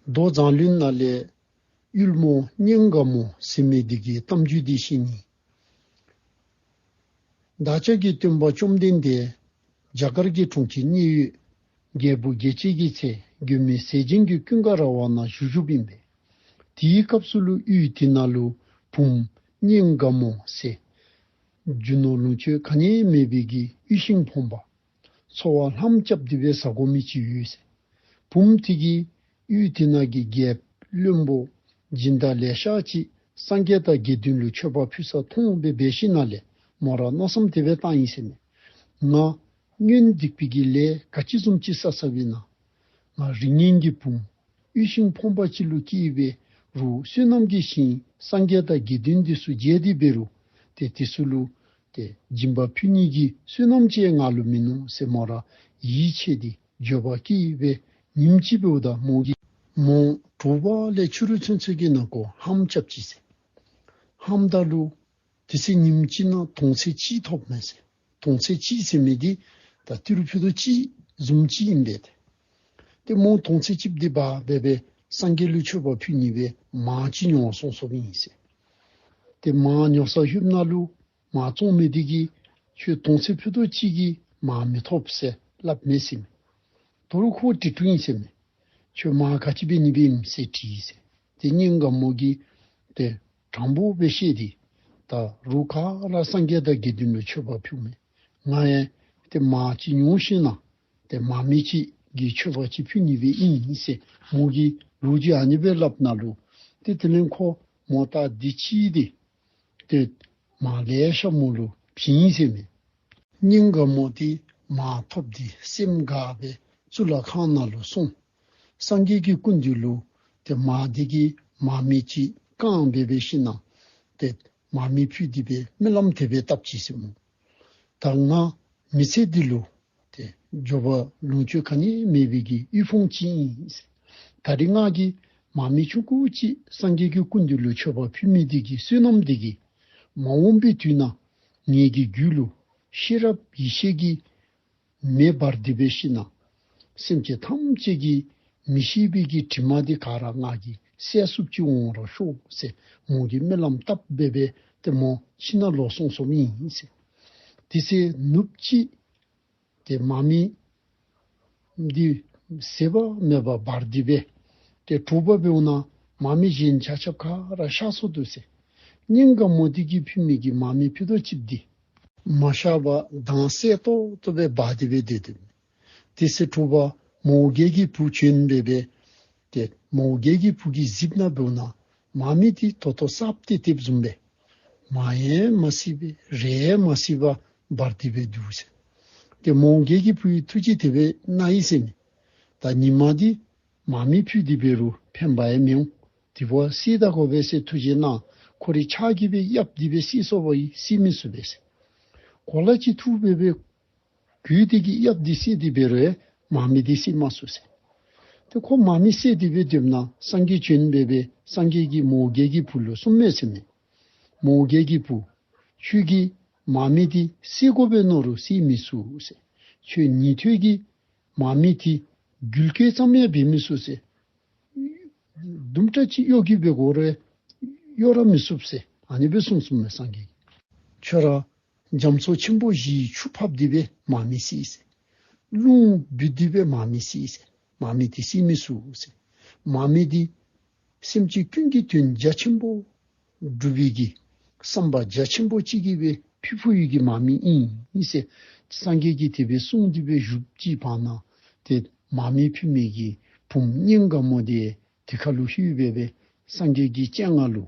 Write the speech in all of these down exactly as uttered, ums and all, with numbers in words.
མདོ་མཛངས་བླུན་ནང་ལས་ཡུལ་མོ་སྙན་དགའ་མོ་ཟེར་མི་འདི་གི་གཏམ་རྒྱུད་འདི་བཤད་ནི། བདག་ཅག་གི་སྟོན་པ་བཅོམ་ལྡན་འདས་རྒྱ་གར་གྱི་གྲོང་ཁྱེར་མཉན་ཡོད་རྒྱལ་བུ་རྒྱལ་བྱེད་ཀྱི་ཚལ་མགོན་མེད་ཟས་སྦྱིན་གྱི་ཀུན་དགའ་ར་བ་ནང་བཞུགས་བཞུགསཔ་ཨིན་པས། དེའི་སྐབས་སུ་ལུ་ཡུལ་དེ་ནང་ལུ་བུམོ་སྙན་དགའ་མོ་ཟེར་རྒྱུ་ནོར་ལོངས་སྤྱོད་ག་ནི་མེད་པའི་གི་ཡིད་བཞིན་ཕོངས་པ། འཚོ་བ་ལྷམ་རྐྱབ་སྟེ་སྦེ་བཟའ་དགོ་མི་ཅིག་ཡོད་ཟེར། བུམོ་དེ་གིས་ཡུལ་དེ་ནང་གི་རྒྱལཔོ་བློན་པོ་སྦྱིན་བདག་ལེ་ཤ་ཅིག་སངས་རྒྱས་དང་དགེ་འདུན་ལུ་མཆོད་པ་ཕུལ་ས་མཐོང་སྦེ་འབད་ཞིནམ་ལས་མོ་ར་མནོ་བསམ་དེ་སྦེ་བཏང་ཡི་ཟེར་མས། ང་སྔོན་སྡིག་པའི་གི་ལས་ག་ཅི་བཟུམ་ཅིག་བསགས་བསགསཔ་ཨིན་ན། ང་རིགས་ངན་གྱི་བུམོ་ཡིད་བཞིན་ཕོངས་པ་ཅིག་ལུ་སྐྱེས་སྦེ་རུང་བསོད་ནམས་ཀྱི་ཞིང་སངས་རྒྱས་དང་དགེ་འདུན་འདི་ཚུ་མཇལ་ཏེ་འབད་རུང་ཏེ་དེ་ཚུ་ལུ་ཏེ་སྦྱིན་པ་ཕུལ་ནི་གི་བསོད་ནམས་ཅིག་ང་ལུ་མིན་ནུག་ཟེར་མོ་ར་ཡིད་ཆད་དེ་འགྱོད་པ་སྐྱེས་སྦེ་ཉིནམ་ཅིག་འབདཝ་ད་མོ་གིས་མོ་དྲོ་པ་ལས་ཕྱི་རུ་ཚུན་ཚོད་ཀྱི་ནང་འཁོད་ལྷམ་རྐྱབ་ཅི་ཟེར། ལྷམ་དང་ལུ་དེ་ཚེ་ཉིནམ་གཅིག་ནང་དོང་ཙེ་གཅིག་ཐོབ་མས་ཟེར། དོང་ཙེ་གཅིག་ཟེར་མི་འདི་ད་ཏི་རུ་ཕུད་རྡོག་གཅིག་བཟུམ་ཅིག་ཨིན་པས་ཏེ། ཏེ་མོ་དོང་ཙེ་གཅིག་འདི་འབག་སྦེ་སྦེ་སངས་རྒྱས་ལུ་མཆོད་པ་ཕུལ་ནི་སྦེ་མར་ཅིག་ཉོ་སོང་སོངམ་ཨིན་ཟེར། ཏེ་མར་ཉོ་སར་ལྷོདཔ་ད་ལུ་མར་བཙོང་མི་འདི་གིས་ཁྱོད་དོང་ཙེ་ཕུད་རྡོག་གཅིག་གིས་མར་མི་ཐོབ་ཟེར་སླབ་མས་ཟེར་མས། དོ་རུང་ཁོ་དྲི་དོ་ཨིན་ཟེར་མས། ཁྱོད་མར་ག་ཅི་འབད་ནི་སྦེ་ཨིནམ་ཟེར་དྲིས་ཟེར། ཏེ་སྙན་དགའ་མོ་གིས་ཏེ་དྲང་པོ་སྦེ་བཤད་དེ་ད་རུང་ག་ར་སངས་རྒྱས་དང་དགེ་འདུན་ལུ་མཆོད་པ་ཕུལཝ་མས། ང་ཡང་ཏེ་མར་ཅིག་ཉོ་ཞིནམ་ཏེ་མར་མེ་ཅིག་གི་མཆོད་པ་ཅིག་ཕུལ་ནི་སྦེ་ཨིན་ཟེར་མོ་གིས་ལོ་རྒྱུས་ཨ་ནི་སྦེ་སླབ་ད་ལུ་ཏེ་དེ་ལས་ཁོ་མོ་ད་དེ་ཅིག་ཏེ་ཏེ་མར་ལེ་ཤ་མོ་ལུ་བྱིན་ཟེར་མས། སྙན་དགའ་མོ་དེ་མར་ཐོབ་སྟེ་སེམས་དགའ་སྦེ་གཙུག་ལག་ཁང་ནང་ལུ་སོང་། སངས་རྒྱས་ཀྱི་སྐུ་མདུན་ལུ་ཏེ་མར་དེ་གིས་མར་མེ་ཅིག་བཀང་སྦེ་འབད་ཞིནམ་ཏེ་མར་མེ་ཕུལ་ཏེ་སྦེ་སྨོན་ལམ་དེ་སྦེ་བཏབ་ཅི་ཟེར་མས། ད་ང་མི་ཚེ་འདི་ལུ་ཏེ་འགྱོད་པ་ལོངས་སྤྱོད་ག་ནི་མེད་པའི་གི་ཡིད་ཕོངས་ཅིག་ཨིན་ཟེར། ད་རིས་ང་གིས་མར་མེ་ཆུང་ཀུ་ཅིག་སངས་རྒྱས་ཀྱི་སྐུ་མདུན་ལུ་མཆོད་པ་ཕུལ་མི་འདི་གི་བསོད་ནམས་འདི་གིས་མ་འོངས་པའི་དུས་ནང་ངེ་གི་རྒྱུད་ལུ་ཤེས་རབ་ཡེ་ཤེས་ཀྱི་མེ་འབར་ཏེ་འབད་ཞིནམ་སེམས་ཅན་ཐམས་ཅད་ཀྱི་མི་ཤེས་པའི་གི་དྲི་མ་འདི་ག་ར་ང་གིས་བསལ་ཚུགསཔ་ཅིག་འོང་ར་ཤོག་ཟེར་མོ་གིས་སྨོན་ལམ་བཏབ་སྦེ་སྦེ་ཏེ་མོ་ཁྱིམ་ནང་ལོག་སོང་སོངམ་ཨིན་ཟེར། དེ་ཚེ་ནུབ་ཅིག་ཏེ་མར་མེ་འདི་ཟད་པ་མེད་པར་འབར་ཏེ་སྦེ་ཏེ་དྲོ་པ་འབདཝ་ད་མར་མེ་གཞན་ཆ་ཁྱབ་ག་ར་ཤར་སོ་ནུག་ཟེར། སྙན་དགའ་མོ་དེ་གིས་ཕུལ་མི་གི་མར་མེ་ཕུད་རྡོག་གཅིག་འདི་མ་ཤར་བར་མདངས་གསལ་ཏོག་ཏོ་སྦེ་འབར་ཏེ་སྦེ་སྡོད་དོ། དེ་ཚེ་དྲོ་པ་མོའུ་འགལ་གྱི་བུ་བྱོན་སྦེ་སྦེ་ཏེ་མོའུ་འགལ་གྱི་བུ་གིས་གཟིགསཔ་ད་འབདཝ་ད་མར་མེ་འདི་ད་ལྟོ་གསརཔ་ཏེ་བཏེགཔ་བཟུམ་སྦེ་མར་ཡང་མ་ཟད་པར་རེག་ཡང་མ་ཟད་པར་འབར་ཏེ་སྦེ་འདུག་ཟེར། ཏེ་མོའུ་འགལ་གྱི་བུ་གིས་ཐུགས་རྗེ་དེ་སྦེ་གནང་ཡི་ཟེར་མས། ད་ཉིན་མ་འདི་མར་མེ་ཕུད་དེ་འབད་རུང་ཕན་པ་ཡང་མི་འོང་། དེ་བ་བསད་ད་དགོ་པས་ཟེར་ཐུགས་རྗེ་གནང་། ཁོ་རའི་ཕྱག་གིས་སྦེ་གཡབ་སྟེ་སྦེ་བསད་སོང་བ་ཡིས་བསད་མི་ཚུགས་པས་ཟེར། གོ་ལ་ཅིག་འཐུ་སྦེ་སྦེ་གུ་དེ་གིས་གཡབ་སྟེ་བསད་དེ་འབད་རུང་མར་མེ་འདི་བསད་མ་ཚུགས་ཟེར། ཏེ་ཁོ་མར་མེ་བསད་དེ་སྦེ་སྡོདཔ་ད་སངས་རྒྱས་བྱོན་སྦེ་སྦེ་སངས་རྒྱས་ཀྱིས་མོའུ་འགལ་གྱི་བུ་ལུ་གསུངམ་མས་ཟེར་མས། མོའུ་འགལ་གྱི་བུ་ཁྱོད་ཀྱིས་མར་མེ་འདི་བསད་དགོ་པས་མནོ་རུང་བསད་མི་ཚུགས་ཟེར། ཁྱོད་ཉན་ཐོས་ཀྱིས་མར་མེ་འདི་འགུལ་སྐྱོད་ཙམ་ཡང་འབད་མི་ཚུགས་ཟེར། དུམ་གྲ་ཅིག་གཡོ་སྒྱུ་འབད་དགོ་རུང་གཡོ་ར་མི་ཚུགས་ཟེར། ཨ་ནི་སྦེ་གསུངས་གསུངསམ་མས་སངས་རྒྱས་ཀྱིས། ཁྱོད་ར་རྒྱ་མཚོ་ཆེན་པོ་བཞིའི་ཆུ་ཕབ་སྟེ་སྦེ་མར་མེ་བསད་ཟེར། རླུང་འབུད་དེ་སྦེ་མར་མེ་བསད་ཟེར། མར་མེ་འདི་བསད་མི་ཚུགས་ཟེར། མར་མེ་འདི་སེམས་ཅན་ཀུན་གྱི་དོན་རྒྱ་ཆེན་པོ་སྒྲུབ་པའི་གི་བསམ་པ་རྒྱ་ཆེན་པོ་ཅིག་གིས་སྦེ་ཕུལ་ཕུལ་བའི་གི་མར་མེ་ཨིན་ཟེར་སངས་རྒྱས་ཀྱིས་དེ་སྦེ་གསུངས་ཏེ་སྦེ་བཞུགས་ཅི། བར་ན་ཏེ་མར་མེ་ཕུལ་མི་གི་བུམོ་སྙན་དགའ་མོ་དེ་དེ་ཁར་ལུ་ལྷོད་སྦེ་སྦེ་སངས་རྒྱས་ཀྱི་སྤྱན་སྔར་ལུ་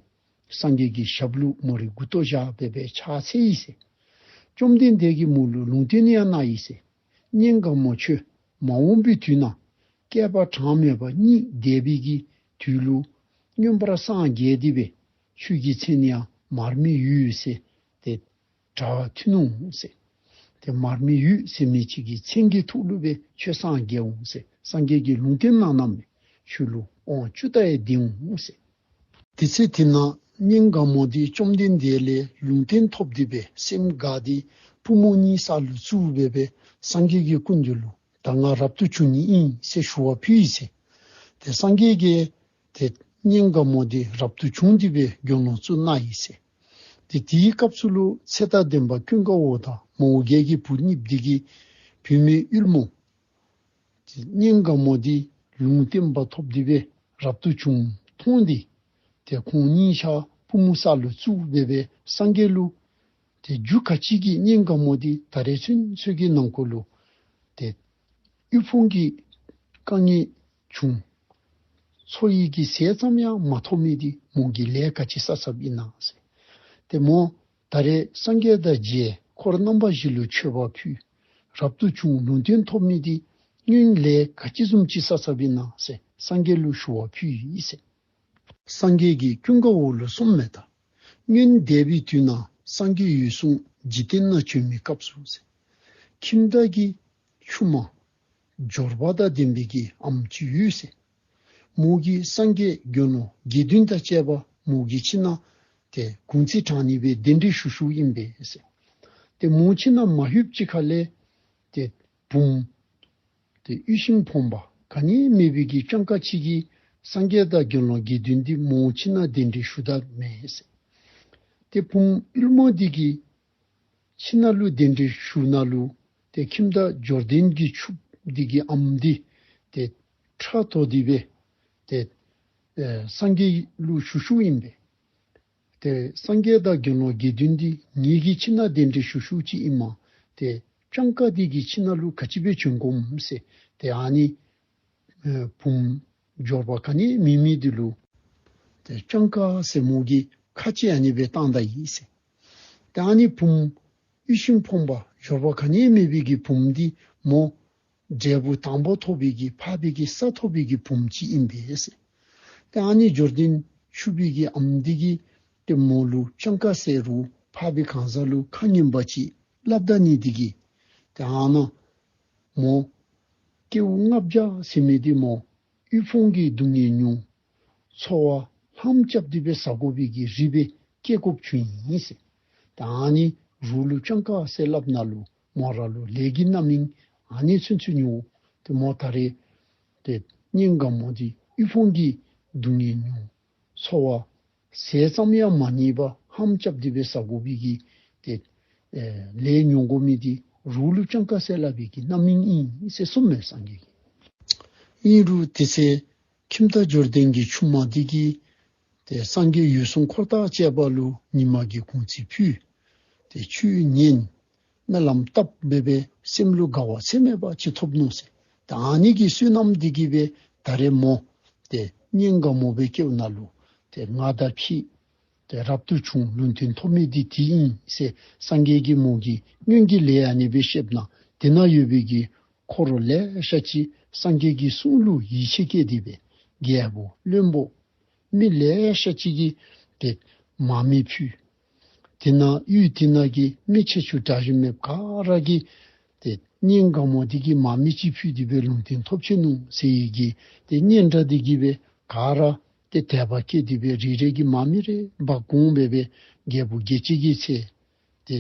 སངས་རྒྱས་ཀྱི་ཞབས་ལུ་མོ་རའི་མགུ་ཏོ་བཞག་སྦེ་སྦེ་ཕྱག་འཚལ་ཡི་ཟེར། བཅོམ་ལྡན་འདས་ཀྱིས་མོ་ལུ་ལུང་བསྟན་ཡང་གནང་ཡི་ཟེར། སྙན་དགའ་མོ་ཁྱོད་མ་འོངས་པའི་དུས་ན་བསྐལ་པ་གྲངས་མེད་པ་གཉིད་འདས་པའི་གི་དུས་ལུ་མངོན་པར་སངས་རྒྱས་ཏེ་སྦེ་ཁྱོད་ཀྱི་མཚན་ཡང་མར་མེ་ཡོད་ཟེར་ཏེ་གྲགས་ཐོན་འོང་ཟེར། ཏེ་མར་མེ་ཡོད་ཟེར་མི་ཅིག་གི་མཚན་གྱི་ཐོག་ལུ་སྦེ་ཁྱོད་སངས་རྒྱས་འོང་ཟེར། སངས་རྒྱས་ཀྱིས་ལུང་བསྟན་གནང་གནངམ་མས། ཁྱོད་ལུ་དབང་བཅུ་ད་ཡང་ལྡན་འོང་ཟེར། དེ་ཚེ་དེ་ནང་སྙན་དགའ་མོ་དེ་བཅོམ་ལྡན་འདས་ལས་ལུང་བསྟན་ཐོབ་སྟེ་སྦེ་སེམས་དགའ་སྟེ་པུས་མོ་གཉིས་ས་ལུ་བཙུགས་སྦེ་སྦེ་སངས་རྒྱས་ཀྱི་སྐུ་མདུན་ལུ་ད་ང་རབ་ཏུ་བྱུང་ནི་ཨིན་ཟེར་ཞུ་བ་ཕུལ་ཡི་ཟེར། ཏེ་སངས་རྒྱས་ཀྱིས་ཏེ་སྙན་དགའ་མོ་འདི་རབ་ཏུ་བྱུང་སྟེ་སྦེ་དགེ་སློང་བཙུགས་གནང་ཡི་ཟེར། ཏེ་དེའི་སྐབས་སུ་ལུ་ཚེ་དང་ལྡན་པ་ཀུན་དགའ་བོ་དང་མོའུ་འགལ་གྱི་བུ་གཉིསཔོ་འདི་གིས་བུད་མེད་ཡུལ་མོ་ཏེ་སྙན་དགའ་མོ་འདི་ལུང་བསྟན་པ་ཐོབ་སྟེ་སྦེ་རབ་ཏུ་བྱུང་མཐོང་སྟེ་ཏེ་ཁོང་གཉིས་ཆ་པུས་མོ་ས་ལུ་བཙུགས་སྦེ་སྦེ་སངས་རྒྱས་ལུ་ཏེ་རྒྱུ་ག་ཅི་གིས་སྙན་དགའ་མོ་འདི་ད་རེས་ཚུན་ཚོད་ཀྱི་ནང་འཁོད་ལུ་ཏེ་དབུལ་ཕོངས་ཀྱི་དཀའ་ངལ་བྱུང་། འཚོ་ཡི་གི་ཟས་ཙམ་ཡང་མ་ཐོབ་མི་འདི་མོ་གིས་ལས་ག་ཅི་བསགས་བསགསཔ་ཨིན་ན་ཟེར། ཏེ་མོ་ད་རེས་སངས་རྒྱས་དང་མཇལ། འཁོར་རྣམ་པ་བཞི་ལུ་མཆོད་པ་ཕུལ། རབ་ཏུ་བྱུང་ལུང་བསྟན་ཐོབ་མི་འདི་སྔོན་ལས་ག་ཅི་བཟུམ་ཅིག་བསགས་བསགསཔ་ཨིན་ན་ཟེར་སངས་རྒྱས་ལུ་ཞུ་བ་ཕུལ་ཡི་ཟེར། སངས་རྒྱས་ཀྱིས་ཀུན་དགའ་བོ་ལུ་གསུངམ་མས་ད། སྔོན་འདས་པའི་དུས་ན་སངས་རྒྱས་འོད་སྲུང་འཇིག་རྟེན་ན་བྱོན་མི་སྐབས་སུ་ཟེར། ཁྱིམ་བདག་གི་ཆུང་མ་འབྱོར་པ་དང་ལྡན་པའི་གི་ཨམ་ཅིག་ཡོད་ཟེར། མོ་གིས་སངས་རྒྱས་དགེ་སློང་དགེ་འདུན་དང་བཅས་པ་མོ་གི་ཁྱིམ་ནང་ཏེ་གུང་ཚིགས་དྲང་ནི་སྦེ་གདན་འདྲེན་ཞུ་ཞུཝ་ཨིན་པས་ཟེར། ཏེ་མོ་ཁྱིམ་ནང་མ་ལྷོདཔ་ཅིག་ཁ་ལས་ཏེ་བུམོ་ཏེ་དབུལ་ཞིང་ཕོངས་པ་ག་ནི་མེད་པའི་གི་སྤྱང་ཀ་ཅིག་གིས་སངས་རྒྱས་དང་དགེ་སློང་དགེ་འདུན་འདི་མོ་ཁྱིམ་ནང་གདན་འདྲེན་ཞུ་དཔ་མས་ཟེར། ཏེ་བུམོ་དབུལ་མོ་འདི་གི་ཁྱིམ་ནང་ལུ་གདན་འདྲེན་ཞུ་ནང་ལུ་ཏེ་ཁྱིམ་བདག་འབྱོར་ལྡན་གྱི་ཕྱུགཔོ་འདི་གི་ཨམ་འདི་ཏེ་ཁྲག་དོག་སྟེ་སྦེ་ཏེ་ཨེ་སངས་རྒྱས་ལུ་ཞུ་ཞུཝ་ཨིན་པས། ཏེ་སངས་རྒྱས་དང་དགེ་སློང་དགེ་འདུན་འདི་ངེ་གི་ཁྱིམ་ནང་གདན་འདྲེན་ཞུ་ཞུཝ་ཅིག་ཨིནམ་ཏེ་སྤྱང་ཀ་འདི་གི་ཁྱིམ་ནང་ལུ་ག་ཅི་སྦེ་བྱོན་དགོཔ་ཟེར། ཏེ་ཨ་ནི་ཨེ་བུམོ་འབྱོར་པ་ག་ནི་མེད་མི་འདི་ལུ་ཏེ་སྤྱང་ཀ་ཟེར་མོ་གིས་ཁ་ལྕེ་ཨ་ནི་སྦེ་བཏང་ད་ཡི་ཟེར། ཏེ་ཨ་ནི་བུམོ་དབུལ་ཞིང་ཕོངས་པ་འབྱོར་པ་ག་ནི་མེད་པའི་གི་བུམོ་འདི་མོ་འབྲས་བུ་དང་པོ་ཐོབ་པའི་གི་འཕགས་པའི་གི་ས་ཐོབ་པའི་གི་བུམོ་ཅིག་ཨིན་པས་ཟེར། ཏེ་ཨ་ནི་འབྱོར་ལྡན་ཕྱུག་པོའི་གི་ཨམ་འདི་གིས་ཏེ་མོ་ལུ་སྤྱང་ཀ་ཟེར་རུང་འཕགས་པའི་གང་ཟག་ལུ་ཁ་ངན་པ་ཅིག་སླབ་ད་ནི་འདི་གིས་ཏེ་ཨ་ནཱ་མོ་སྐྱེ་བ་ལྔ་བརྒྱ་ཟེར་མི་འདི་མོ་དབུལ་ཕོངས་ཀྱི་སྡུག་བསྔལ་མྱོང་། འཚོ་བ་ལྷངམ་རྐྱབ་སྟེ་སྦེ་བཟའ་དགོ་པའི་གི་རིགས་སྦེ་སྐྱེ་དགོཔ་བྱུང་ཡི་ཟེར། ད་ཨ་ནི་རོགས་ལུ་སྤྱང་ཀ་ཟེར་སླབ་ནང་ལུ་མོ་ར་ལུ་ལས་ཀྱི་རྣམ་སྨིན་ཨ་ནི་ཚུན་ཚོད་མྱོང་། ཏེ་མོ་ད་རེས་ཏེ་སྙན་དགའ་མོ་འདི་དབུལ་ཕོངས་ཀྱི་སྡུག་བསྔལ་མྱོང་། འཚོ་བ་ཟས་ཙམ་ཡང་མ་རྙེད་པར་ལྷངམ་རྐྱབ་སྟེ་སྦེ་བཟའ་དགོ་པའི་གི་ཏེ་ཨེ་ལས་མྱོང་དགོ་མི་འདི་རོགས་ལུ་སྤྱང་ཀ་ཟེར་སླབ་པའི་གི་རྣམ་སྨིན་ཨིན་ཟེར་གསུངམ་མས་སངས་རྒྱས་ཀྱིས། ཨིན་རུང་དེ་ཚེ་ཁྱིམ་བདག་འབྱོར་ལྡན་གྱི་ཆུང་མ་འདི་གིས་ཏེ་སངས་རྒྱས་འོད་སྲུང་འཁོར་དང་བཅས་པ་ལུ་ཉི་མ་གི་གུང་ཚིགས་ཕུལ། ཏེ་ཆོས་ཉན། སྨོན་ལམ་བཏབ་སྦེ་སྦེ་སེམས་ལུ་དགའ་བ་ཚད་མེད་པ་ཅིག་ཐོབ་ནུག་ཟེར། ད་ཨ་ནི་གི་བསོད་ནམས་འདི་གིས་སྦེ་ད་རེས་མོ་ཏེ་སྙན་དགའ་མོ་སྦེ་སྐྱེ་བ་ནང་ལུ་ཏེ་ང་དང་ཕྱད་ཏེ་རབ་ཏུ་བྱུང་ལུང་བསྟན་ཐོབ་མི་འདི་དེ་ཨིན་ཟེར་སངས་རྒྱས་ཀྱིས་མོ་གི་སྔོན་གྱི་ལས་ཨ་ནི་སྦེ་བཤདཔ་ནང་དེ་ནང་ཡོད་པའི་གི་འཁོར་ལེ་ཤ་ཅིག་སངས་རྒྱས་ཀྱི་གསུང་ལུ་ཡིད་ཆེས་བསྐྱེད་དེ་སྦེ་རྒྱལ་པོ་བློན་པོ་མི་ལེ་ཤ་ཅིག་གིས་ཏེ་མར་མེ་ཕུལ། དེ་ནང་ཡུལ་དེ་ནང་གི་མི་ཆེ་ཆུང་འདྲ་བཞིན་མེདཔ་ག་ར་གིས་ཏེ་སྙན་དགའ་མོ་འདི་གིས་མར་མེ་ཅིག་ཕུལ་ཏེ་སྦེ་ལུང་བསྟན་ཐོབ་ཆི་ནུག་ཟེར་བའི་གི་ཏེ་སྙན་གྲགས་འདི་གིས་སྦེ་ག་ར་ཏེ་དད་པ་སྐྱེས་ཏེ་སྦེ་རེ་རེ་གིས་མར་མེ་རེ་འབག་འོང་སྦེ་སྦེ་རྒྱལ་པོ་རྒྱལ་བྱེད་ཀྱི་ཚལ་ཏེ་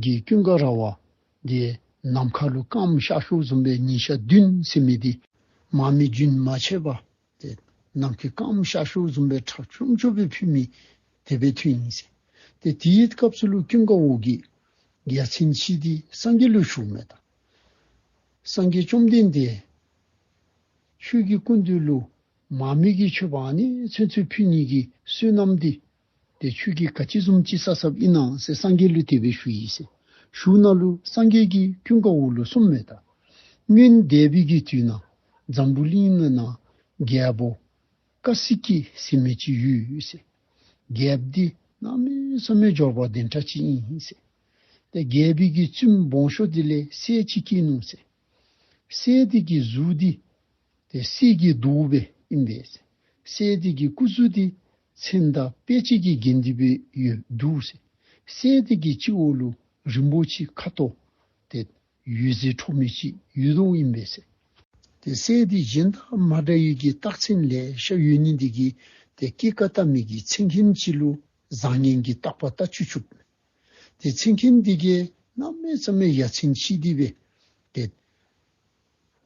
གི་ཀུན་དགའ་ར་བ་འདི་ནམ་མཁའ་ལུ་སྐརམ་ཤར་ཤོག་བཟུམ་སྦེ་ཉིན་ཞག་བདུན་ཟེར་མི་འདི་མར་མེ་རྒྱུན་མ་ཆད་པར་ཏེ་ནམ་མཁའི་སྐརམ་ཤར་ཤོག་བཟུམ་སྦེ་ཁྲ་ཆོམ་ཆོམ་སྦེ་ཕུལ་མི་དེ་སྦེ་ཐོན་ཡི་ཟེར། ཏེ་དེའི་སྐབས་སུ་ལུ་ཀུན་དགའ་བོ་གིས་ཡ་མཚན་ཆེ་སྟེ་སངས་རྒྱས་ལུ་ཞུཝ་མས་ད། སངས་རྒྱས་བཅོམ་ལྡན་འདས་ཁྱོད་ཀྱི་སྐུ་མདུན་ལུ་མར་མེ་གི་མཆོད་པ་ཨ་ནི་ཚུན་ཚོད་ཕུལ་ནི་གི་བསོད་ནམས་འདི་ཏེ་ཁྱོད་ཀྱིས་ག་ཅི་བཟུམ་ཅིག་བསགས་བསགསཔ་ཨིན་ན་ཟེར་སངས་རྒྱས་ལུ་དེ་སྦེ་ཞུ་ཡི་ཟེར། ཞུཝ་ནང་ལུ་སངས་རྒྱས་ཀྱིས་ཀུན་དགའ་བོ་ལུ་གསུངམ་མས་ད། སྔོན་འདས་པའི་གི་དུས་ན་འཛམ་བུ་གླིང་ནང་ན་རྒྱལ་པོ་ཀ་སི་ཀི་ཟེར་མི་ཅིག་ཡོད་ཟེར། རྒྱལཔོ་འདི་གནམ་མེད་ས་མེད་འབྱོར་པ་ལྡན་དྲགས་ཅིག་ཨིན་ཟེར། ཏེ་རྒྱལ་པོའི་གི་བཙུནམོ་སྦོམ་ཤོས་འདི་ལས་སྲས་ཅིག་སྐྱེས་ནུག་ཟེར། སྲས་འདི་གི་གཟུགས་འདི་ཏེ་གསེར་གྱི་མདོག་སྦེ་ཨིན་པས་ཟེར། སྲས་འདི་གི་སྐུ་གཟུགས་འདི་ཚོན་མདངས་དཔེ་ཅན་གྱིས་བརྒྱན་ཏེ་སྦེ་ཡོདཔ་འདུག་ཟེར། སྲས་འདི་གི་སྤྱི་བོ་ལུ་རིན་པོ་ཆེ་ཁ་དོག་ཏེ་འོད་ཟེར་འཕྲོ་མི་ཅིག་ཡོདཔ་ཨིན་པས་ཟེར། ཏེ་སྲས་འདི་གཞན་དང་མ་འདྲ་བའི་གི་རྟགས་མཚན་ལེ་ཤ་ཡོད་ནི་འདི་གིས་ཏེ་སྐྱེ་རྒ་ལྟ་མི་གི་མཚན་མཁན་ཅིག་ལུ་བཟང་ངན་གྱི་རྟགས་པ་བལྟ་བཅུག་བཅུགཔ་མས། ཏེ་མཚན་མཁན་འདི་གིས་གནམ་མེད་ས་མེད་ཡ་མཚན་ཆེ་སྟེ་སྦེ་ཏེ་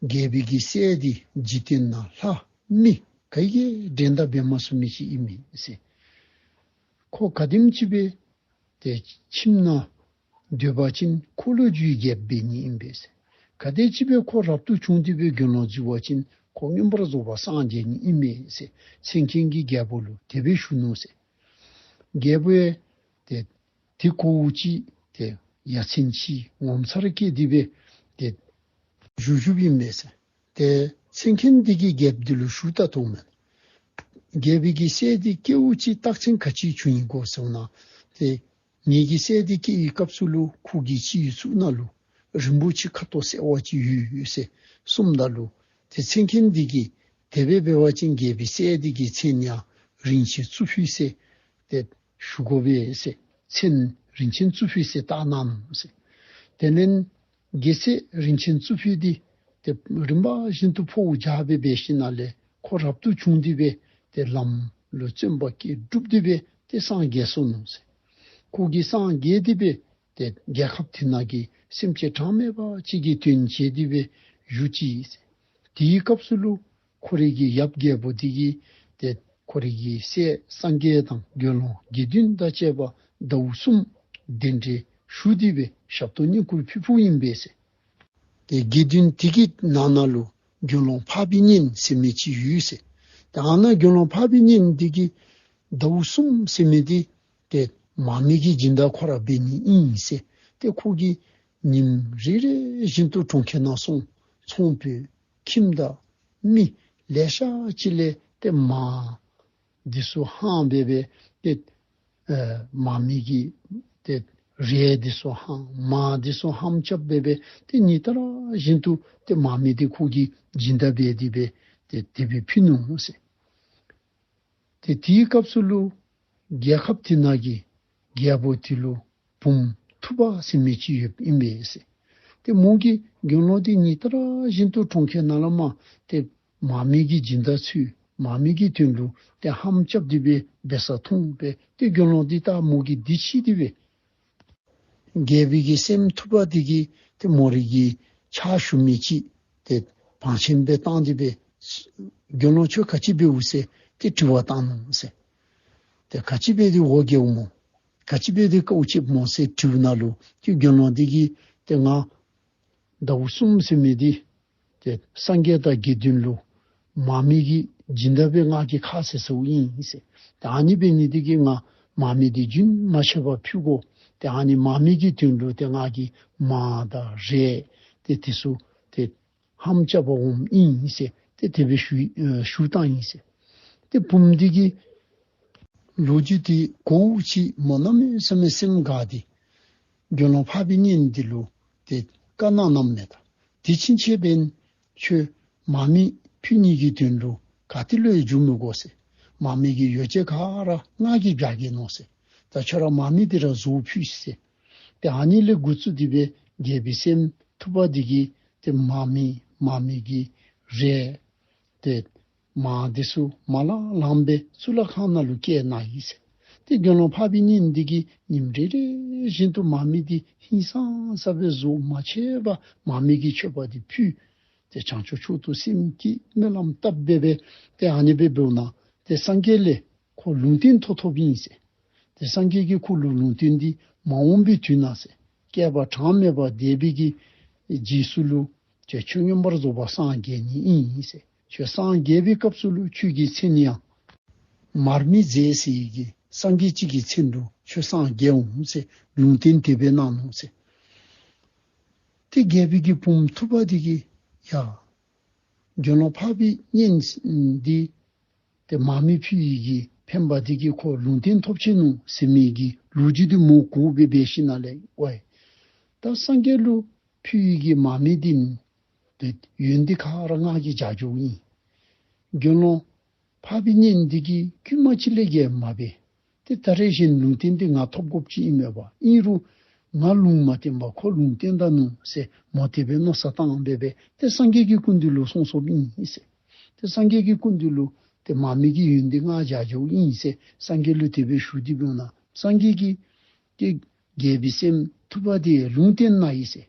རྒྱལ་པོའི་གི་སྲས་འདི་འཇིག་རྟེན་ན་ལྷ་ མི་ག་གིས་འགྲན་ཟླ་འབད་མ་ཚུགས་མི་ཅིག་ཨིན་མས་ཟེར། ཁོ་ག་དེམ་ཅིག་སྦེ་ཏེ་ཁྱིམ་ནང་སྡོད་པ་ཅིན་འཁོར་ལོས་སྒྱུར་རྒྱལཔོ་འབད་ནི་ཨིན་པས་ཟེར། ག་དེམ་ཅིག་སྦེ་ཁོ་རབ་ཏུ་བྱུང་སྟེ་སྦེ་དགེ་སློང་འཛུལ་བ་ཅིན་ཁོ་མངོན་པར་རྫོགས་པར་སངས་རྒྱས་ནི་ཨིན་མས་ཟེར། མཚན་མཁན་གྱིས་རྒྱལ་པོ་ལུ་དེ་སྦེ་ཞུ་ནུག་ཟེར། རྒྱལ་པོ་ཡང་ཏེ་དེ་གོཝ་ཅིག་ཏེ་ཡ་མཚན་ཅིག་ངོ་མཚར་སྐྱེས་ཏེ་སྦེ་ཏེ་བཞུགས་བཞུགསཔ་ཨིན་མས་ཟེར། ཏེ་མཚན་མཁན་འདི་གིས་རྒྱལཔོ་འདི་ལུ་ཞུ་ད་དོ་མས། རྒྱལ་པོའི་གི་སྲས་འདི་སྐྱེཝ་ཅིག་རྟགས་མཚན་ག་ཅི་བྱུང་ཡི་གོ་ཟེར་ན། ཏེ་ངེ་གི་སྲས་འདི་སྐྱེ་བའི་སྐབས་སུ་ལུ་ཁོ་གི་སྤྱི་གཙུག་ནང་ལུ་རིན་པོ་ཆེ་ཁ་དོག་གསལ་བ་ཅིག་ཡོད་ཟེར་གསུངམ་ད་ལུ། ཏེ་མཚན་མཁན་འདི་གིས་དེ་སྦེ་འབད་བ་ཅིན་རྒྱལ་པོའི་སྲས་འདི་གི་མཚན་ཡང་རིན་ཆེན་གཙུག་ཕུད་ཟེར་ཏེ་ཞུ་དགོ་པས་ཟེར། མཚན་རིན་ཆེན་གཙུག་ཕུད་ཟེར་བཏགས་གནང་ནུག་ཟེར། དེ་ལས་རྒྱལ་སྲས་རིན་ཆེན་གཙུག་ཕུད་འདི་ཏེ་རིམ་པ་བཞིན་དུ་འཕོ་བ་རྒྱས་པ་སྦེ་འབད་ཞིནམ་ལས་ཁོ་རབ་ཏུ་བྱུང་སྟེ་སྦེ་ཏེ་ལམ་ལུ་བརྩོན་པ་བསྐྱེད་སྒྲུབ་སྟེ་སྦེ་ཏེ་སངས་རྒྱས་སོ་ནུག་ཟེར། ཁོ་གིས་སངས་རྒྱས་ཏེ་སྦེ་ཏེ་རྒྱལ་ཁབ་དེ་ནང་གི་སེམས་ཅན་གྲངས་མེད་པ་ཅིག་གི་དོན་བྱས་ཏེ་སྦེ་བཞུགས་ཅི་ཟེར། དེའི་སྐབས་སུ་ལུ་ཁོ་རའི་གི་ཡབ་རྒྱལ་པོ་འདི་གིས་ཏེ་ཁོ་རའི་གི་སྲས་སངས་རྒྱས་དང་དགེ་སློང་དགེ་འདུན་དང་བཅས་པ་ཟླཝ་གསུམ་གདན་འདྲེན་ཞུ་སྟེ་སྦེ་ཞབས་ཏོག་བསྙེན་བཀུར་ཕུལ་ཕུལཝ་ཨིན་པས་ཟེར། ཏེ་དགེ་འདུན་དེ་གི་ནང་ན་ལུ་དགེ་སློང་འཕགས་པའི་གཉེན་ཟེར་མི་ཅིག་ཡོད་ཟེར། ཏེ་ཨ་ནཱ་དགེ་སློང་འཕགས་པའི་གཉེན་འདི་གིས་ཟླཝ་གསུམ་ཟེར་མི་འདི་ཏེ་མར་མེ་གི་སྦྱིན་བདག་ཁོ་ར་འབད་ནི་ཨིན་ཟེར། ཏེ་ཁོ་གིས་ཉིནམ་རེ་རེ་བཞིན་དུ་གྲོང་ཁྱེར་ནང་སོང་ཚོང་པའི་ཁྱིམ་དང་མི་ལེ་ཤ་ཅིག་ལས་ཏེ་མར་འདི་ཚུ་ཧང་སྦེ་སྦེ་ཏེ་ཨེ་མར་མེ་གི་ཏེ་རས་འདི་ཚུ་ཧང་མར་འདི་ཚུ་ཧམ་རྐྱབ་སྦེ་སྦེ་ཏེ་ཉིན་ལྟར་བཞིན་དུ་ཏེ་མར་མེ་འདི་ཁོ་གིས་སྦྱིན་བདག་འབད་དེ་སྦེ་ཏེ་དེ་སྦེ་ཕུལ་ནུག་ཟེར། ཏེ་དེའི་སྐབས་སུ་ལུ་རྒྱལ་ཁབ་དེ་ནང་གི་རྒྱལ་པོ་དེ་ལུ་བུམོ་ཐུབ་པ་ཟེར་མི་ཅིག་ཡོདཔ་ཨིན་པས་ཟེར། ཏེ་མོ་གིས་དགེ་སློང་འདི་ཉིན་ལྟར་བཞིན་དུ་གྲོང་ཁྱེར་ནང་ལས་མར་ཏེ་མར་མེ་གི་སྦྱིན་བདག་ཚུ་མར་མེ་གི་དོན་ལུ་ཏེ་ཧམ་རྐྱབ་སྟེ་སྦེ་འབད་ས་མཐོང་སྦེ་ཏེ་དགེ་སློང་འདི་ད་མོ་གིས་འདི་ཅིག་སྟེ་སྦེ་རྒྱལ་པོའི་གི་སྲསམོ་ཐུབ་པ་འདི་གིས་ཏེ་མོ་རའི་གི་ཕྱག་ཞུ་མི་ཅིག་ཏེ་བང་ཆེན་སྦེ་བཏང་སྟེ་སྦེ་དགེ་སློང་ཁྱོད་ག་ཅི་འབདཝ་ཟེར་ཏེ་དྲི་བ་བཏང་ནུག་ཟེར། ཏེ་ག་ཅི་འབད་དེ་འོ་བརྒྱལཝ་སྨོ། ག་ཅི་འབད་དེ་དཀའཝ་སྤྱདཔ་སྨོ་ཟེར་དྲིཝ་ནང་ལུ་ཏེ་དགེ་སློང་འདི་གིས་ཏེ་ང་ཟླཝ་གསུམ་ཟེར་མི་འདི་ཏེ་སངས་རྒྱས་དང་དགེ་འདུན་ལུ་མར་མེ་གི་སྦྱིན་བདག་སྦེ་ང་གིས་ཁ་བཟེད་སོངམ་ཨིན་ཟེར། ཏེ་ཨ་ནི་འབད་ནི་འདི་གིས་ང་མར་མེ་འདི་རྒྱུན་མ་ཆད་པར་ཕུལ་དགོ། ཏེ་ཨ་ནི་མར་མེ་གི་དོན་ལུ་ཏེ་ང་གིས་མར་དང་རས་ཏེ་དེ་ཚུ་ཏེ་ཧམ་རྐྱབ་པར་འོངམ་ཨིན་ཟེར་ཏེ་དེ་སྦེ་ཞུ་ཨེ་ཞུ་བཏང་ཡི་ཟེར། ཏེ་བུམོ་འདི་གིས་ལོ་རྒྱུས་འདི་གོཝ་ཅིག་མོ་གནམ་མེད་ས་མེད་སེམས་དགའ་སྟེ་དགེ་སློང་འཕགས་པའི་གཉེན་འདི་ལུ་ཏེ་བཀའ་གནང་གནངམ་མས། ད་དེ་ཕྱིན་ཆད་འབདན་ཁྱོད་མར་མེ་ཕུལ་ནི་གི་དོན་ལུ་ག་ཏེ་ལུ་ཡང་འགྱོ་མི་དགོ་ཟེར། མར་མེ་གི་ཡོ་བྱད་ག་ར་ང་གིས་རྒྱག་གེ་མནོ་ཟེར། ད་ཁྱོད་ར་མར་མེ་འདི་ར་བཟོ་ཕུལ་ཟེར། ཏེ་ཨ་ནི་ལས་འགོ་བཙུགས་ཏེ་སྦེ་རྒྱལ་པོའི་སྲསམོ་ཐུབ་པ་འདི་གིས་ཏེ་མར་མེ་མར་མེ་གི་རས་ཏེ་མར་འདི་ཚུ་མ་ལང་ལངམ་སྦེ་གཙུག་ལག་ཁང་ནང་ལུ་བསྐྱལ་གནང་ཡི་ཟེར། ཏེ་དགེ་སློང་འཕགས་པའི་གཉེན་འདི་གིས་ཉིནམ་རེ་རེ་བཞིན་དུ་མར་མེ་འདི་ཧིང་སངས་ས་སྦེ་བཟོ་མ་ཆད་པར་མར་མེ་གི་མཆོད་པ་འདི་ཕུལ། ཏེ་བྱང་ཆུབ་མཆོག་ཏུ་སེམས་བསྐྱེད་སྨོན་ལམ་བཏབ་སྦེ་སྦེ་ཏེ་ཨ་ནི་སྦེ་འབདཝ་ད་ཏེ་སངས་རྒྱས་ལས་ཁོ་ལུང་བསྟན་ཐོབ་ཐོབཔ་ཨིན་ཟེར། ཏེ་སངས་རྒྱས་ཀྱིས་ཁོ་ལུ་ལུང་བསྟན་འདི་མ་འོངས་པའི་དུས་ན་ཟེར་བསྐལ་པ་གྲངས་མེད་པ་འདས་པའི་གི་རྗེས་སུ་ལུ་ཏེ་ཁྱོད་མངོན་པར་རྫོགས་པར་སངས་རྒྱས་ནི་ཨིན་ཟེར། ཁྱོད་སངས་རྒྱས་པའི་སྐབས་སུ་ལུ་ཁྱོད་ཀྱི་མཚན་ཡང་མར་མེ་མཛད་ཟེར་བའི་གི་སངས་རྒྱས་ཅིག་གི་མཚན་ལུ་ཁྱོད་སངས་རྒྱས་འོང་ཟེར་ལུང་བསྟན་དེ་སྦེ་གནང་ནུག་ཟེར། ཏེ་རྒྱལ་པོའི་གི་བུམོ་ཐུབ་པ་འདི་གིས་ཡ་དགེ་སློང་འཕགས་པའི་གཉེན་འདི་ཏེ་མར་མེ་ཕུལ་བའི་གི་ཕན་པ་འདི་གིས་ཁོ་ལུང་བསྟན་ཐོབ་ཆི་ནུག་ཟེར་མི་གི་ལོ་རྒྱུས་འདི་མོ་གོ་སྦེ་འབད་ཞིནམ་ལས་ཝའི་ད་སངས་རྒྱས་ལུ་ཕུལ་བའི་གི་མར་མེ་འདི་ཏེ་ཡོན་ཏན་ག་ར་ང་གིས་རྒྱག་འགྱོཝ་ཨིན། དགེ་སློང་འཕགས་པའི་གཉེན་འདི་གིས་བསྐུལ་མ་ཅིག་ལས་བརྒལ་མ་འབད། ཏེ་ད་རེས་བཞིན་ལུང་བསྟན་འདི་ང་ཐོབ་དགོཔ་ཅིག་ཨིན་མས་པ། ཨིན་རུང་ང་ལུང་མ་བསྟན་པར་ཁོ་ལུང་བསྟན་ད་ནུག་ཟེར་མོ་དེ་སྦེ་མནོ་བསམ་བཏང་སྦེ་སྦེ་ཏེ་སངས་རྒྱས་ཀྱི་སྐུ་མདུན་ལུ་སོང་སོངམ་ཨིན་ཟེར། ཏེ་སངས་རྒྱས་ཀྱི་སྐུ་མདུན་ལུ་ཏེ་མར་མེ་གི་ཡོན་ཏན་ང་རྒྱག་འགྱོཝ་ཨིན་ཟེར་སངས་རྒྱས་ལུ་དེ་སྦེ་ཞུ་སྟེ་འབདཝ་ད་སངས་རྒྱས་ཀྱིས་ཏེ་རྒྱལ་པོའི་སྲསམོ་ཐུབ་པ་འདི་ལུང་བསྟན་གནང་ཡི་ཟེར།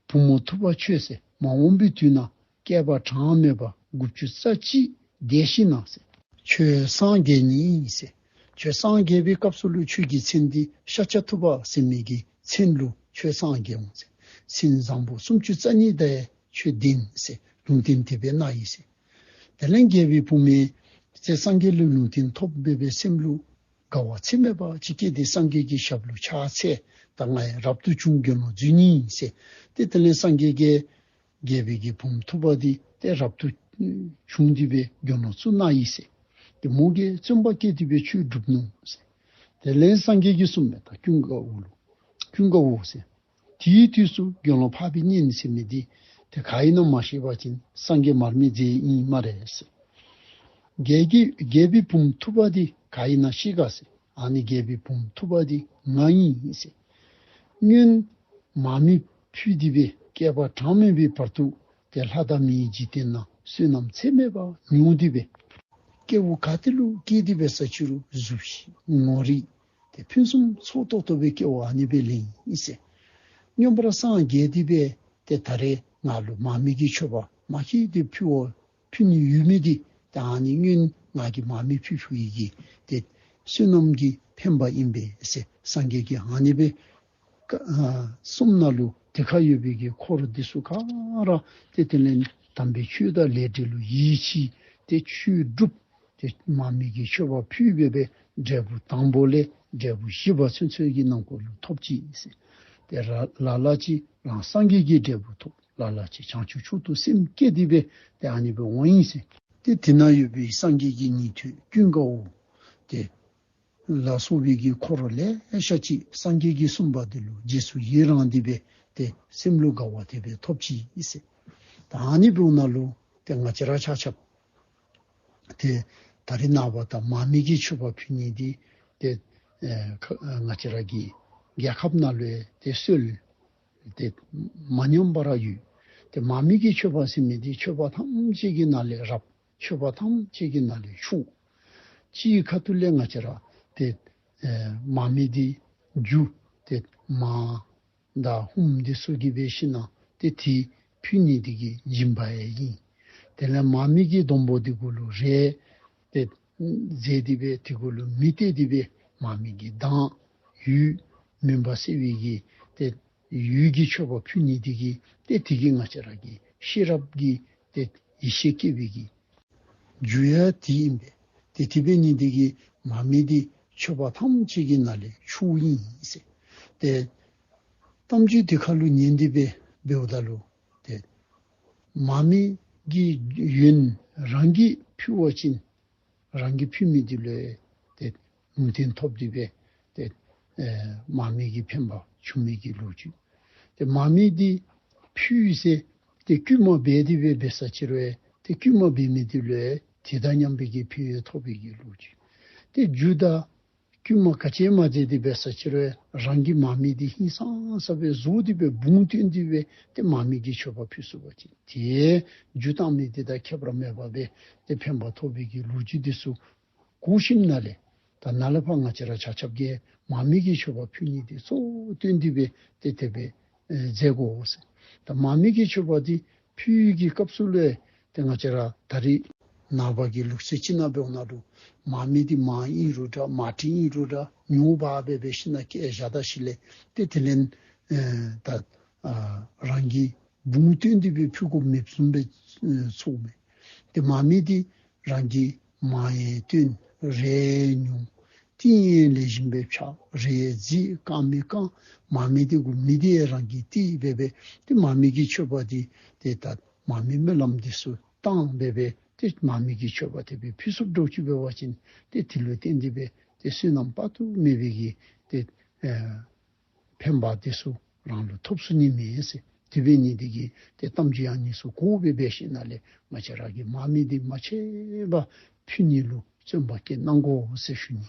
བུམོ་ཐུབ་པ་ཁྱོད་ཟེར་མ་འོངས་པའི་དུས་ན་བསྐལ་པ་གྲངས་མེད་པ་དགུ་བཅུ་རྩ་གཅིག་ བདེ་ཞིང་ན་ཟེར། ཁྱོད་སངས་རྒྱས་ནི་ཟེར། ཁྱོད་སངས་རྒྱས་པའི་སྐབས་སུ་ལུ་ཁྱོད་ཀྱི་མཚན་འདི་ཤཱཀྱ་ཐུབ་པ་ཟེར་མི་གི་མཚན་ལུ་ཁྱོད་སངས་རྒྱས་འོང་ཟེར། མཚན་བཟང་པོ་སུམ་ཅུ་རྩ་གཉིས་དང་ཁྱོད་ལྡན་ཟེར། ལུང་བསྟན་དེ་སྦེ་གནང་ཡི་ཟེར། དེ་ལས་རྒྱལ་པོའི་བུམོ་ཡང་ཏེ་སངས་རྒྱས་ལས་ལུང་བསྟན་ཐོབ་སྦེ་སྦེ་སེམས་ལུ་དགའ་བ་ཚད་མེད་པ་ཅིག་སྐྱེས་ཏེ་སངས་རྒྱས་ཀྱི་ཞབས་ལུ་ཕྱག་འཚལ། ད་ང་ཡང་རབ་ཏུ་བྱུང་དགེ་སློང་འཛུལ་ནི་ཨིན་ཟེར། ཏེ་དེ་ལས་སངས་རྒྱས་ཀྱིས་རྒྱལ་པོའི་གི་བུམོ་ཐུབ་པ་འདི་ཏེ་རབ་ཏུ་བྱུང་སྟེ་སྦེ་དགེ་སློང་བཙུགས་གནང་ཡི་ཟེར། ཏེ་མོ་གིས་བརྩོན་པ་བསྐྱེད་དེ་སྦེ་ཆོས་སྒྲུབ་ནུག་ཟེར། དེ་ལས་སངས་རྒྱས་ཀྱིས་གསུངས་མས། ད་ཀུན་དགའ་བོ་ལུ། ཀུན་དགའ་བོ་ཟེར། དེའི་དུས་སུ་དགེ་སློང་འཕགས་པའི་གཉེན་ཟེར་མི་འདི་ཏེ་ག་ཨིན་ན་མ་ཤེས་པ་ཅིན་སངས་རྒྱས་མར་མེ་མཛད་ཨིན་སྨ་རེ་ཟེར། རྒྱལ་གྱི་རྒྱལ་པོའི་བུམོ་ཐུབ་པ་འདི་ག་ཨིན་ན་ཤེས་ག་ཟེར། ཨ་ནི་རྒྱལ་པོའི་བུམོ་ཐུབ་པ་འདི་ང་ཨིན་ཟེར། སྔོན་མར་མེ་ཕུལ་ཏེ་སྦེ་བསྐལ་པ་གྲངས་མེད་པའི་བར་དུ་ཏེ་ལྷ་དང་མིའི་འཇིག་རྟེན་ན་བསོད་ནམས་ཚད་མེད་པ་མྱོང་སྟེ་སྦེ་སྐྱེ་བོ་ག་ཏེ་ལུ་སྐྱེས་ཏེ་སྦེ་ས་ཕྱི་རུ་གཟུགས་ཞིམ་ངོ་རིས་ཏེ་ཕུན་སུམ་ཚོགས་ཏོག་ཏོ་སྦེ་སྐྱེ་བ་ཨ་ནི་སྦེ་ལེན་ཡི་ཟེར། སྙོམས་པར་སངས་རྒྱས་ཏེ་སྦེ་ཏེ་ད་རེས་ང་ལུ་མར་མེ་གི་མཆོད་པ་མ་ཁྱིད་དེ་ཕུལ་བ་ཕུལ་ནི་ཡོད་མི་འདི་ཏེ་ཨ་ནི་སྔོན་ང་གིས་མར་མེ་ཕུལ་ཕུལ་ཡི་གི་ཏེ་བསོད་ནམས་ཀྱི་འཕེན་པ་ཨིན་པས་ཟེར། སངས་རྒྱས་ཀྱིས་ཨ་ནི་སྦེ་ཀ་ཨ་གསུངམ་ད་ལུ་དེ་ཁར་ཡོད་པའི་གི་འཁོར་འདི་ཚུ་ག་ར་ཏེ་དེ་ལས་དམ་པའི་ཆོས་དང་ལས་འབྲས་ལུ་ཡིད་ཆེས་ཏེ་ཆོས་སྒྲུབ། ཏེ་མར་མེ་གི་མཆོད་པ་ཕུལ་སྦེ་སྦེ་འབྲས་བུ་དང་པོ་ལས་འབྲས་བུ་བཞི་པ་ཚུན་ཚོད་ཀྱི་ནང་འཁོད་ལུ་ཐོབ་ཅི་ཟེར། ཏེ་ར་ལ་ལ་ཅིག་རང་སངས་རྒྱས་ཀྱི་འབྲས་བུ་ཐོབ། ལ་ལ་ཅིག་བྱང་ཆུབ་མཆོག་ཏུ་སེམས་བསྐྱེད་དེ་སྦེ་ཏེ་ཨ་ནི་སྦེ་འོང་ཡི་ཟེར། ཏེ་དེ་ན་ཡོད་པའི་སངས་རྒྱས་ཀྱི་ཉན་ཐོས་ཀུན་དགའ་བོ་ཏེ་ལ་སོགས་པའི་གི་འཁོར་ལེ་ཤ་ཅིག་སངས་རྒྱས་ཀྱིས་གསུངས་པ་འདི་ལུ་རྗེས་སུ་ཡི་རངས་ཏེ་སྦེ་ཏེ་སེམས་ལུ་དགའ་བ་དེ་སྦེ་ཐོབ་ཅི་ཨིན་ཟེར། ད་ཨ་ནི་འབདཝ་ད་ལུ་ཏེ་ང་བཅས་ར་ཆ་ཁྱབ་ཏེ་ད་རེས་ནངས་པ་ད་མར་མེ་གི་མཆོད་པ་ཕུལ་ནི་འདི་ཏེ་ཨེ་ཁ་ང་བཅས་ར་གི་རྒྱལ་ཁབ་ནང་ལུ་ཡང་ཏེ་སྲོལ་ཏེ་མ་ཉམས་པ་ར་ཡོད། ཏེ་མར་མེ་གི་མཆོད་པ་ཟེར་མི་འདི་མཆོད་པ་ཐམས་ཅད་ཀྱི་ནང་ལས་རབ། མཆོད་པ་ཐམས་ཅད་ཀྱི་ནང་ལས་ཕྱུག། སྤྱིའི་ཁ་ཐུག་ལས་ང་བཅས་ར་ཏེ་ཨེ་མར་མེ་འདི་རྒྱུ་ཏེ་མར་དང་ཧཱུྃ་འདི་ཚུ་གིས་འབད་ཞིནམ་ཏེ་དེ་ཕུལ་ནི་འདི་གི་སྦྱིན་པ་ཡང་ཨིན། དེ་ལས་མར་མེ་གི་སྡོང་པོ་འདི་གུ་ལུ་རས་ཏེ་མཛེས་ཏེ་སྦེ་དེ་གུ་ལུ་མེ་བཏེགས་ཏེ་སྦེ་མར་མེ་གི་མདངས་འོད་མུན་པ་སེལ་བའི་གི་ཏེ་འོད་ཀྱི་མཆོད་པ་ཕུལ་ནི་འདི་གིས་ཏེ་དེ་གིས་ང་བཅས་ར་གི་ཤེས་རབ་ཀྱི་ཏེ་ཡེ་ཤེས་སྐྱེ་བའི་གི་རྒྱུ་ཡང་དེ་ཨིན་པས། ཏེ་དེ་འབད་ནི་འདི་གིས་མར་མེ་འདི་མཆོད་པ་ཐམས་ཅད་ཀྱི་ནང་ལས་ཕྱུག་ཨིན་ཟེར། ཏེ་གཏམ་རྒྱུད་དེ་ཁར་ལུ་ཉན་ཏེ་སྦེ་འབདཝ་ད་ལུ་ཏེ་མར་མེ་གི་ཡོན་རང་གིས་ཕུལ་བ་ཅིན་རང་གིས་ཕུལ་མི་འདི་ལུ་ཏེ་ལུང་བསྟན་ཐོབ་སྟེ་སྦེ་ཏེ་ཨེ་མར་མེ་གི་འཕེན་པ་བྱུང་མི་གི་ལོ་རྒྱུས། ཏེ་མར་མེ་འདི་ཕུལ་ཟེར་ཏེ་བསྐུལ་མ་འབད་དེ་སྦེ་འབད་ས་ཅིག་རུང་ཏེ་བསྐུལ་མ་འབད་མི་འདི་ལུ་དེ་དང་མཉམ་པའི་གི་ཕན་ཡོན་ཐོབ་པའི་གི་ལོ་རྒྱུས། ཏེ་རྒྱུ་དང་བསྐུལ་མ་ག་ཅི་མ་མཛད་དེ་འབད་ས་ཅིག་རུང་རང་གི་མར་མེ་འདི་ཧིང་སངས་ས་སྦེ་བཟོ་སྟེ་སྦེ་བུང་བཏོན་ཏེ་སྦེ་ཏེ་མར་མེ་གི་མཆོད་པ་ཕུལ་ཚུགས་པ་ཅིན་ཏེ་རྒྱུ་བཏང་མི་འདི་དང་ཁྱད་པར་མེད་པ་སྦེ་ཏེ་འཕེན་པ་ཐོབ་པའི་གི་ལོ་རྒྱུས་འདི་ཚུ་གོ་ཞིནམ་ལས་ད་ནཱ་ལས་ཕར་ང་བཅས་ར་ཆ་ཁྱབ་ཀྱིས་མར་མེ་གི་མཆོད་པ་ཕུལ་ནི་འདི་གཙོ་བོ་བཏོན་ཏེ་སྦེ་ཏེ་དེ་སྦེ་ཨེ་མཛད་དགོ་ཟེར། ད་མར་མེ་གི་མཆོད་པ་འདི་ཕུལ་བའི་གི་སྐབས་སུ་ལུ་ཏེ་ང་བཅས་ར་ད་རེས་ནངས་པ་གི་ལུགས་སྲོལ་ཅིག་ནང་འབདཝ་ད་ལུ་མར་མེ་འདི་མར་ཨིན་རུང་འདྲ་མར་ཊི་ཨིན་རུང་འདྲ་ཉོ་འབག་སྦེ་འབད་ཞིནམ་བསྐྱལ་བཞག་ད་ཞིནམ་ལས་ཏེ་དེ་ལས་ཨེ་ད་ཨ་རང་གི་བུང་བཏོན་ཏེ་སྦེ་ཕུལ་དགོཔ་མེདཔ་བཟུམ་སྦེ་ཨེ་ཚོརཝ་མས། ཏེ་མར་མེ་འདི་རང་གིས་མར་ཡང་བཏོན་རས་ཡང་ཉོ་ཏིང་ཡང་ལེགས་ཤོམ་སྦེ་ཕྱག་རས་བརྫིས་དཀར་མེ་བཀང་མར་མེ་འདི་གུ་མེ་འདི་ཡང་རང་གིས་བཏེགས་སྦེ་སྦེ་ཏེ་མར་མེ་གི་མཆོད་པ་འདི་ཏེ་ད་མར་མེ་སྨོན་ལམ་འདི་ཚུ་བཏང་སྦེ་སྦེ་ཏེ་མར་མེ་གི་མཆོད་པ་དེ་སྦེ་ཕུལ་ཚུགསཔ་འདྲཝ་ཅིག་འབད་བ་ཅིན་ཏེ་དེ་ལུ་བརྟེན་ཏེ་སྦེ་ཏེ་བསོད་ནམས་དཔག་ཏུ་མེད་པའི་གི་ཏེ་ཨེ་འཕེན་པ་དེ་ཚུ་རང་ལུ་ཐོབ་ཚུགས་ནི་མས་ཟེར། དེ་འབད་ནི་འདི་གིས་ཏེ་གཏམ་རྒྱུད་ཡང་འདི་ཚུ་གོ་སྦེ་འབད་ཞིནམ་ལས་ང་བཅས་ར་གིས་མར་མེ་འདི་མ་ཆད་པར་ཕུལ་ནི་ལུ་བརྩོན་པ་བསྐྱེད་གནང་དགོ་ཟེར་ཞུ་ནི།